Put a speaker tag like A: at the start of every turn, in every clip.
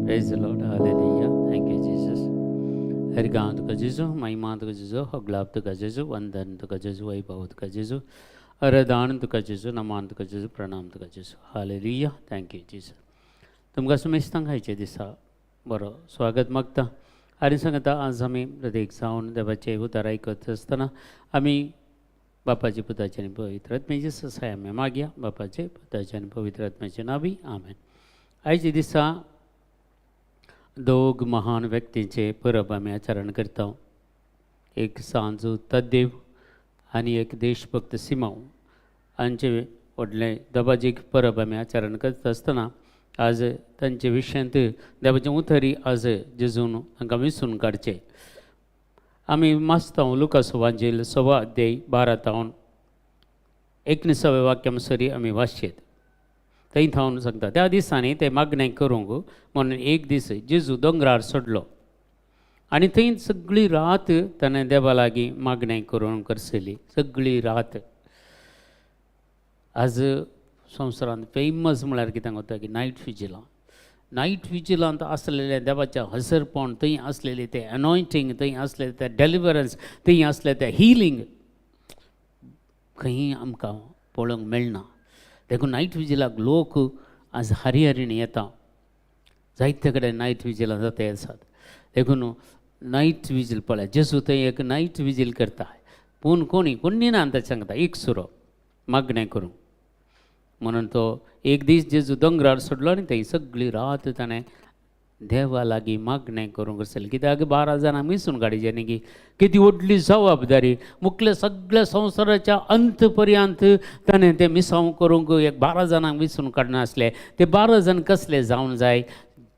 A: Praise Lord, hallelujah, thank you Jesus. हर तुका जेजू, महिमा तुका जेजू, हगलाब तुका जेजू, वंदन तुका जेजू, वैभव तुका जेजू, अरदान तुका जेजू, नमान तुका जेजू, प्रणाम तुका जेजू. Hallelujah, thank you Jesus. तुमकां सुमेस्तांक आयचे दिसा बरो स्वागत मागता आनी सांगता, आज आमी प्रत्येक जावन देवाचें उतर आयकत आसतना आमी बापाचे, पुताचे आनी पवित्र आत्म्याचे ससाय आमी मागया. बापाचे, पुताचे आनी पवित्र आत्म्याचे नावी, आमेन. आयच्या दिसा दोग महान व्यक्तींचे परब आमी आचरण करता. एक सांजू तद्देव आनी एक देशभक्त सिमांव हांचे व्हडलें दबाजीक परब आमी आचरण करता आसतना आज तांचे विशयांत देवाचें उतरी आज जेजून तांकां विसून काडचें. आमी मास्तांव लुकास वांजेल 6वा अध्याय 12 तावन 19व्या वाक्यामसरी आमी वाचयेत. थंय थावन सांगता, त्या दिसांनी ते मागणें करूंक म्हणून एक दीस जेजू दोंगरार सोडलो आनी थंय सगळी रात ताणें देवा लागीं मागणें करून करसली. सगळी रात. आज संवसारांत फेमस म्हळ्यार कितें वता की नायट विजिलां. नायट विजिलांत आसलेलें देवाचें हजरपण, थंय आसलेलें तें अनॉयंटींग, थंय आसलेलें तें डेलिवरन्स, थंय आसलें तें हिलींग खंयी आमकां पळोवंक मेळना. देखून नायट विजिलाक लोक आज हरिहरीन येता. जायते कडेन नायट विजिलां जाता आसात. देखून नायट विजील पळय, जेजू थंय एक नायट विजील करता, पूण कोणी कोणी ना ताचें सांगता एक सुरो मागणें करूंक म्हणून तो एक दीस जेजू दोंगरार सोडलो आनी थंय सगळी रात ताणें देवा लागीं मागणें करूंक आसलें. कित्याक 12 जाणां मिसून काडचें न्ही की किती व्हडली जबाबदारी. मुखल्या सगळ्या संवसाराच्या अंत पर्यंत ताणें तें मिसांव करूंक एक 12 जाणांक विसून काडनासले. ते 12 जाण कसले जावन जाय?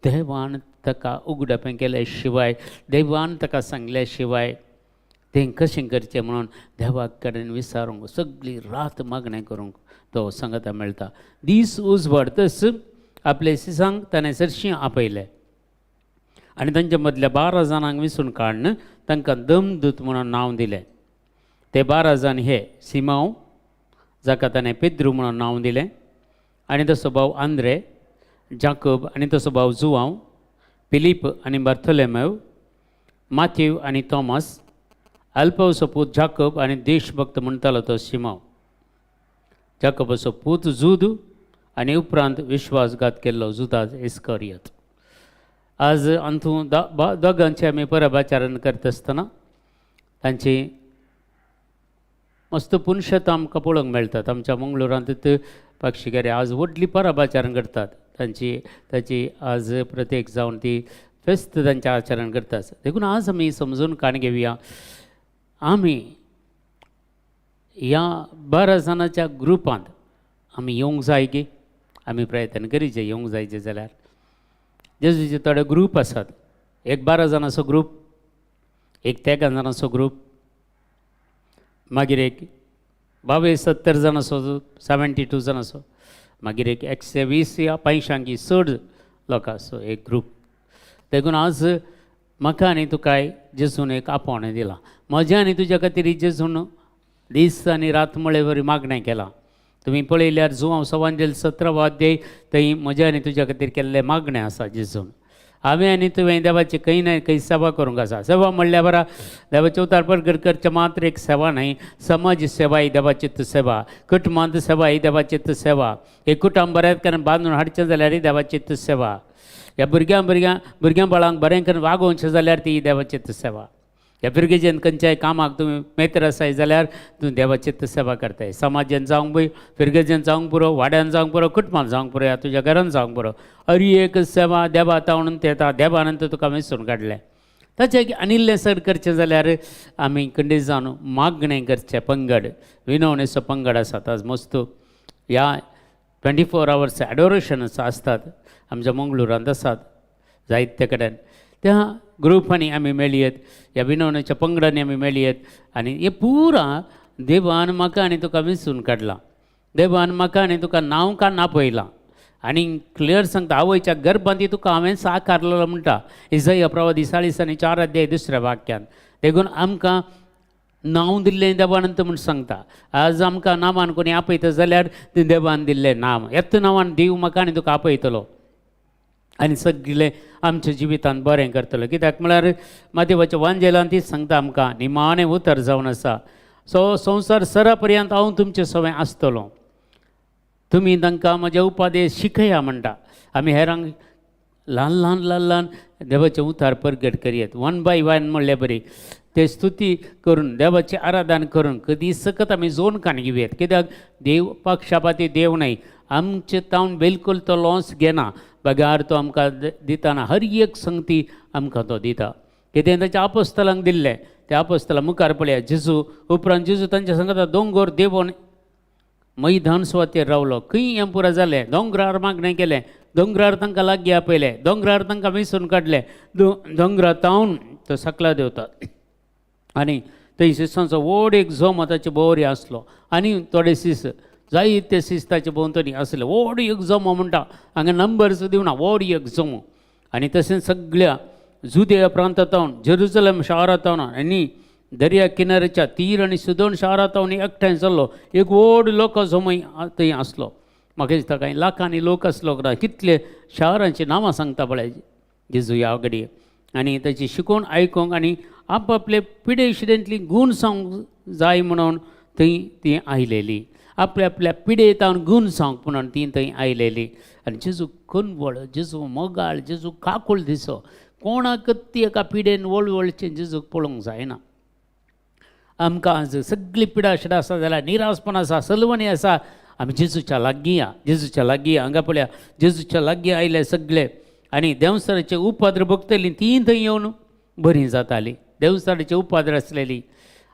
A: देवान ताका उगडपें केले शिवाय, देवान ताका सांगल्या शिवाय तें कशें करचें म्हणून देवा कडेन विचारूंक सगळी रात मागणें करूंक तो सांगता मेळटा. दीस उजवाडतच आपले सिसांक ताणें सरशीं आपयले आनी तांच्या मदल्या 12 जाणांक विसून काडून तांकां दमदूत म्हणून नांव दिलें. ते 12 जाण हे: सिमांव, जाका ताणें पेद्रू म्हणून नांव दिलें, आनी तसो भाव आंद्रे, जाकब आनी तसो भाव जुवांव, फिलीप आनी बार्थोलेमेव, माथ्यू आनी थॉमस, अल्फावसो पूत जाकब आनी देशभक्त म्हणटालो तो सिमांव, जाकबाचो पूत जूद आनी उपरांत विश्वासघात केल्लो जुदाज इस्करियत. आज अंतू दोगांचे आमी परब आचरण करता आसतना तांची मस्त पुनशतां आमकां पळोवंक मेळटात. आमच्या मंगळुरांत पाक्षिकारे आज व्हडली परब आचरण करतात तांची. ताची आज प्रत्येक जावन ती फेस्त तांचें आचरण करतात. देखून आज आमी समजून काण घेवया, आमी ह्या 12 जाणाच्या ग्रुपांत आमी येवंक जाय की आमी प्रयत्न करीचे येवंक जायचे जाल्यार. जेजूचे थोडे ग्रूप आसात. एक 12 जाणांचो ग्रूप, एक 13 जाणांचो ग्रूप, मागीर एक 72 जाणांचो, 72 जाणांचो, मागीर एक 120 या 500 चड लोकांचो एक ग्रूप. देखून आज म्हाका आनी तुकाय जेजून एक आपोवणें दिलां. म्हज्या आनी तुज्या खातीर जेजून दीस आनी रात म्हळ्ळे वरी मागणें केलां. तुमी पळयल्यार जुवांव सवांजेल 17वो अध्याय, थंय म्हज्या आनी तुज्या खातीर केल्लें मागणें आसा जेजून. हांवें आनी तुवें देवाची खंय ना खंय सेवा करूंक आसा. सेवा म्हणल्यार बरा देवाचे उतार परगट करचें मात्र एक सेवा न्हय. समाज सेवा ही देवाची सेवा, कुटुंबांत सेवा ही देवाची सेवा. एक कुटुंब बरें करून बांदून हाडचें जाल्यार ही देवाची सेवा. ह्या भुरग्यां भुरग्यां भुरग्यां बाळांक बरें करून वागोवचें जाल्यार ती देवाची सेवा. ह्या फिरगेजेन खंयच्याय कामाक तुमी मेत्र आसाय जाल्यार तूं देवाची सेवा करताय. समाजान जावंक पळय, फिरगेजेन जावंक पुरो, वाड्यान जावंक पुरो, कुटुंबान जावंक पुरो, या तुज्या घरान जावंक पुरो, हरी एक सेवा देवा तावणून येता. देवानंतर तुका वेंचून काडलें. ताचें आनी इल्लें चड करचें जाल्यार आमी खंडीत जावन मागणें करचें. पंगड, विनवणेचो पंगड आसात. आज मस्त ह्या 24 आवर्स एडोरेशन आसतात. आमच्या मंगळुरांत आसात जायते कडेन. त्या ग्रुपांनी आमी मेळयेत, ह्या विनवणेच्या पंगडांनी आमी मेळयेत आनी हे पुरा देवान म्हाका आनी तुका वेंचून काडलां. देवान म्हाका आनी तुका नांव का नापयलां आनी क्लियर सांगता, आवयच्या गर्भांत तुका हांवें साकारलेलो म्हणटा इजय प्रवादी 40 आनी 4 अध्याय दुसऱ्या वाक्यान. देखून आमकां नांव दिल्लें देवान म्हूण सांगता. आज आमकां नांवान कोणी आपयता जाल्यार तें देवान दिल्लें नांव. एत नांवान देव म्हाका आनी तुका आपयतलो. आनी सगळें आमच्या जिवितांत बरें करतलो. कित्याक म्हळ्यार मादेवाच्या वांजेलान तीच सांगता आमकां, निमाणें उतर जावन आसा, सो संवसार सरा पर्यंत हांव तुमचे सवें आसतलो, तुमी तांकां म्हजे उपादेश शिकया म्हणटा. आमी हेरांक ल्हान ल्हान ल्हान ल्हान देवाचें उतार परगट करयत, वन बाय वन म्हणल्यार बरी ते स्तुती करून देवाचें आराधन करून कदी सकत आमी जोन कान घेवयेत. कित्याक देव पक्षपाती देव न्हय, आमचे तावन बिलकूल तो लॉस घेना, बगार तो आमकां दिताना हर एक संगती आमकां तो दिता. कितें ताच्या आपोस्तलांक दिल्लें त्या आपोस्तलां मुखार पळया, जेजू उपरांत जेजू तांच्या सांगता दोंगोर देंवोन मैदान सुवातेर रावलो. खंय हें पुरो जालें, दोंगरार मागणें केलें, दोंगरार तांकां लागीं आपयलें, दोंगरार तांकां वेंचून काडलें, दोंगरा तावन तो सकला देंवता आनी थंय शिसांचो व्हड एक जमो ताचे भोंवरी आसलो आनी थोडे शीस जायते शीस ताचे भोंवतणी आसले. व्हड एक जमो म्हणटा, हांगा नंबर सुद्दां दिवना, व्हड एक जमो. आनी तशेंच सगळ्या जुदेया प्रांतांत, जेरुजलम शारांत आनी दर्या किनाऱ्याच्या तीर आनी सुदोन शारांत एकठांय जाल्लो एक व्हड लोकां जमो थंय आसलो. म्हाका दिसता कांय लाखांनी लोक आसलो, कितले शारांची नांवां सांगता पळय जेजू ह्या घडये. आनी ताची शिकोवन आयकूंक आनी आपआपले पिडेशिडेंतली गूण सांगूंक जाय म्हणून थंय ती आयलेली, आपल्या आपल्या पिडेतावन गूण सांवंक म्हणून ती थंय आयलेली. आनी जेजू कनवळ, जेजू मोगाळ, जेजू काकूळ दिसो, कोणाक ती एका पिडेन वळवळचें जेजूक पळोवंक जायना. आमकां आज सगळी पिडा शिडा आसा जाल्यार निरासपण आसा, सलवणी आसा, आमी जेजूच्या लागीं या, जेजूच्या लागीं या. हांगा पळया जेजूच्या लागीं आयले सगळे आनी देंवचाराचे उपाद्र भोगतलीं तीं थंय येवन बरीं जातालीं. देंवचाराचे उपाद्र आसलेली.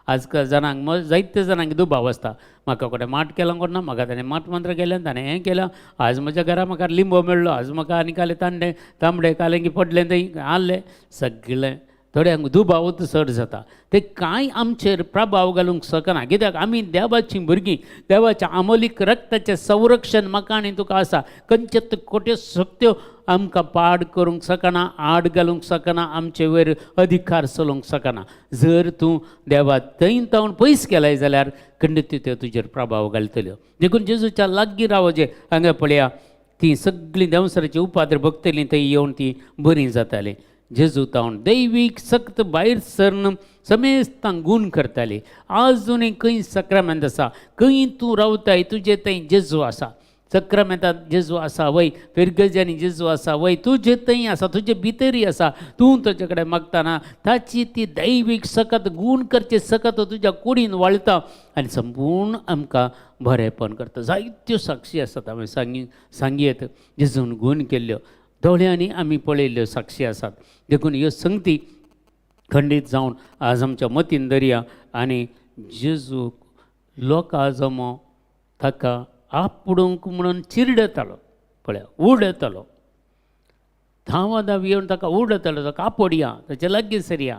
A: आजकाल जाणांक जायते जाणांक दुबाव आसता, म्हाका कोणें माट केलो कोण ना, म्हाका ताणें माट मंत्र केलें, ताणें हें केलें, आज म्हज्या घरा म्हाका लिंबो मेळ्ळो, आज म्हाका आनी काले तांडे तांबडे कालेंगी पडलें थंय आहलें, सगळें थोड्यांक दुबावूच चड जाता. ते कांय आमचेर प्रभाव घालूंक शकना, कित्याक आमी देवाचीं भुरगीं, देवाच्या आमोलीक रक्ताचें संरक्षण म्हाका आनी तुका आसा. खंयच्याच खोट्यो शक्त्यो आमकां पाड करूंक शकना, आड घालूंक शकना, आमचे वयर अधिकार चलोवंक शकना. जर तूं देवा थंय तावन पयस गेलाय जाल्यार खंडीत त्यो तुजेर प्रभाव घालतल्यो. देखून जेजूच्या लागीं रावचें. हांगा पळया तीं सगळीं देंवचाराची उपाद्र भोगतलीं थंय येवन तीं बरीं जातालीं. जेजू तावन दैवीक सक्त भायर सरन समेस्तांक गूण करताली. आजुनूय खंय सक्रामेंत आसा, खंय तूं रावताय तुजे थंय जेजू आसा. सक्रामेंतांत जेजू आसा वय, फिरगजांनी जेजू आसा वय, तुजे थंय आसा, तुजे भितरय आसा. तूं ताचे कडेन मागतना ताची ती दैवीक सकत गूण करचे सकत तुज्या कुडीन वाळटा आनी संपूर्ण आमकां बरेंपण करता. जायत्यो साक्षी आसात हांवें सांगयेत, जेजून गूण केल्ल्यो दोळ्यांनी आमी पळयल्ल्यो साक्षी आसात. देखून ह्यो संगती खंडीत जावन आज आमच्या मतीन दरया आनी जेजू लोकां जमो ताका आपडूंक म्हणून चिरडतालो, पळया उडयतालो, धांवा धांव येवन ताका उडयतालो, ताका आपोडया, ताच्या लागीं सरया.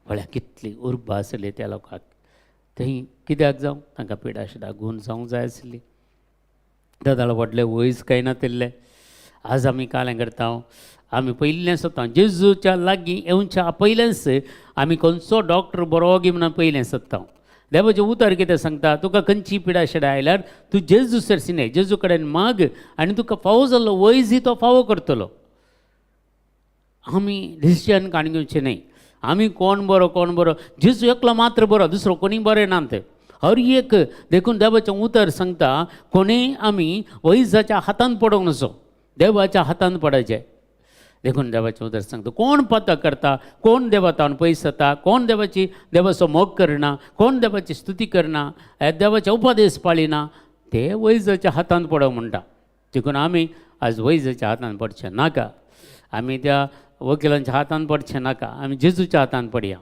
A: पळया कितली उर्बा आसली त्या लोकांक थंय. कित्याक जावं तांकां पिडा शिडा गूण जावंक जाय आसली. दादाला व्हडलें वयस कांय नातिल्लें. आज आमी कालें करता, आमी पयलें सोदता जेजूच्या लागीं येवच्या पयलेंच आमी खंयचो डॉक्टर बरो गी म्हणून पयलें सोदता. देवाचें उतर कितें सांगता, तुका खंयची पिडा शिडा आयल्यार तूं जेजू सरशी न्हय, जेजू कडेन माग आनी तुका फावो जाल्लो वैजय तो फावो करतलो. आमी डिसिजन काडून घेवचें न्हय, आमी कोण बरो कोण बरो, जेजू एकलो मात्र बरो, दुसरो कोणीय बरें ना ते हर एक. देखून देवाचें उतर सांगता कोणीय आमी वैजाच्या हातान पडोवंक नजो, देवाच्या हातान पडचें. देखून देवाचें उतर सांगता कोण पता करता, कोण देवा तावन पयस जाता, कोण देवाची देवाचो मोग करना, कोण देवाची स्तुती करना, देवाचे उपदेश पाळिना, ते वैजाच्या हातान पडोवंक म्हणटा. देखून आमी आज वैजाच्या हातान पडचें नाका, आमी त्या वकिलांच्या हातान पडचें नाका, आमी जेजूच्या हातान पडया.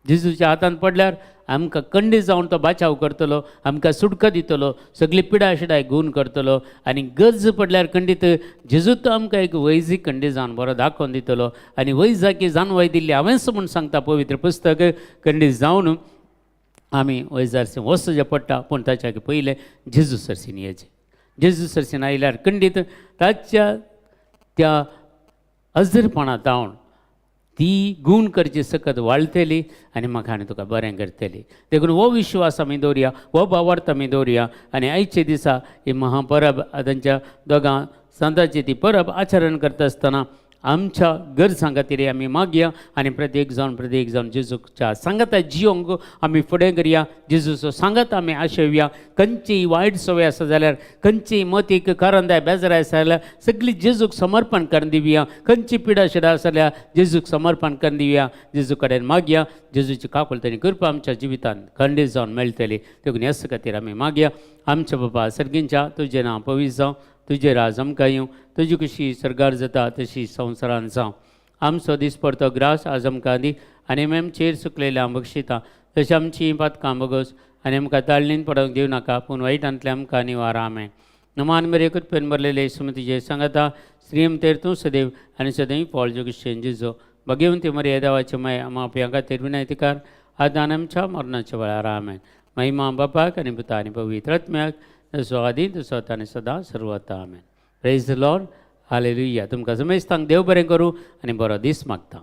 A: जेजूच्या हातान पडल्यार आमकां कंडी जावन तो बाचाव करतलो, आमकां सुटका दितलो, सगळी पिडा शिडाय गूण करतलो आनी गरज पडल्यार खंडीत जेजू तो आमकां एक वैजी कंडी जावन बरो दाखोवन दितलो. आनी वैजाकी जाणवाय दिल्ली हांवेंच म्हूण सांगता पवित्र पुस्तक. खंडीत जावन आमी वैजार वचचें पडटा, पूण ताच्या पयलें जेजू सरसीन येचें. जेजू सरसीन आयल्यार खंडीत ताच्या त्या अजरपणा जावन ती गूण करची सकत वाळटली आनी म्हाका आनी तुका बरें करतली. देखून हो विश्वास आमी दवरुया, हो भावार्थ आमी दवरुया आनी आयचे दिसा ही महापरब तांच्या दोगां संताची ती परब आचरण करता आसतना आमच्या गरजां खातीर आमी मागया आनी प्रत्येक जावन प्रत्येक जावन जेजूच्या सांगाता जियोंक आमी फुडें करया. जेजूचो सांगात आमी आशेवया. खंयचीय वायट संवय आसा जाल्यार, खंयचीय मतीक करंदाय बेजाराय आसा जाल्यार सगळी जेजूक समर्पण करून दिवया. खंयची पिडा शिडा आसा जाल्यार जेजूक समर्पण करून दिवया. जेजू कडेन मागया. जेजूची काकुळटणी आनी कृपा आमच्या जिवितांत खंडीत जावन मेळटली. देखून ह्याच खातीर आमी मागया. आमच्या बाबा सर्गींच्या, तुजें नांव पवित्र जावं, तुजें राज आमकां येवं, तुजी कशी सर्गार जाता तशी संवसारान जावं. आमचो दिसपडतो ग्रास आज आमकां दी आनी आमी आमचेर चुकलेल्या बक्षिता तशें आमची पातकां बगस आनी आमकां ताळणीन पडोवंक दिवं नाका, पूण वायटांतले आमकां निवार. आमेन. नमान मेरे कृपेन भरलेले, सुमतीचे सांगता, श्रीम तेर तूं सदैव आनी सदैव फळ जोगेश जिजो भगवंती मरिया देवाचे माय, आमा खातीर विनयतीकार, आतां आमच्या मरणाच्या वेळार. आमेन. महिमा बापाक आनी पुता आनी पवित्र आत्म्याक, जसो आदी तसो आतां आनी सदां सर्वता. आमेन. Praise the Lord. Hallelujah. तुमकां समेस्तांक देव बरें करूं आनी बरो दीस मागता.